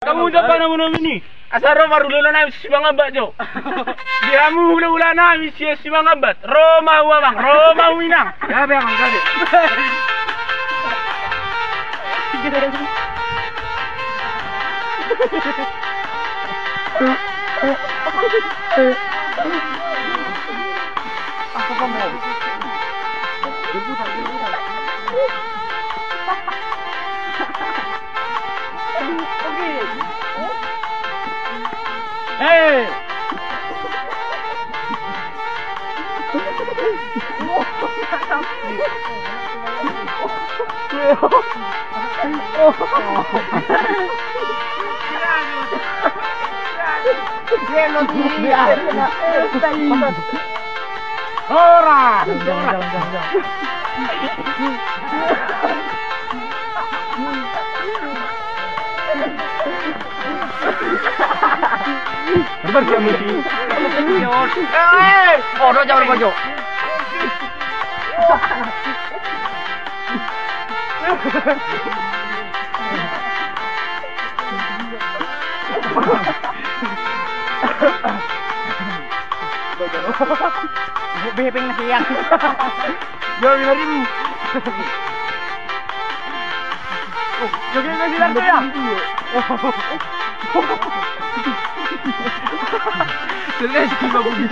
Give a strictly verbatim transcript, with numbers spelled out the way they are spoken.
Hamu jala na muna mini. Asa ro parhulahula nami Simangambat jo. Di hamu hulahula nami Simangambat. Ro ma ahu amang, ro ma ahu inang. Ya be amang, gabe. Ora. Berbar dia mesti. Eh, oh, do jauh, do jauh. Bebeng na hian. Jauh lima ribu. Joget na hian tu ya. Terus kita bunyi.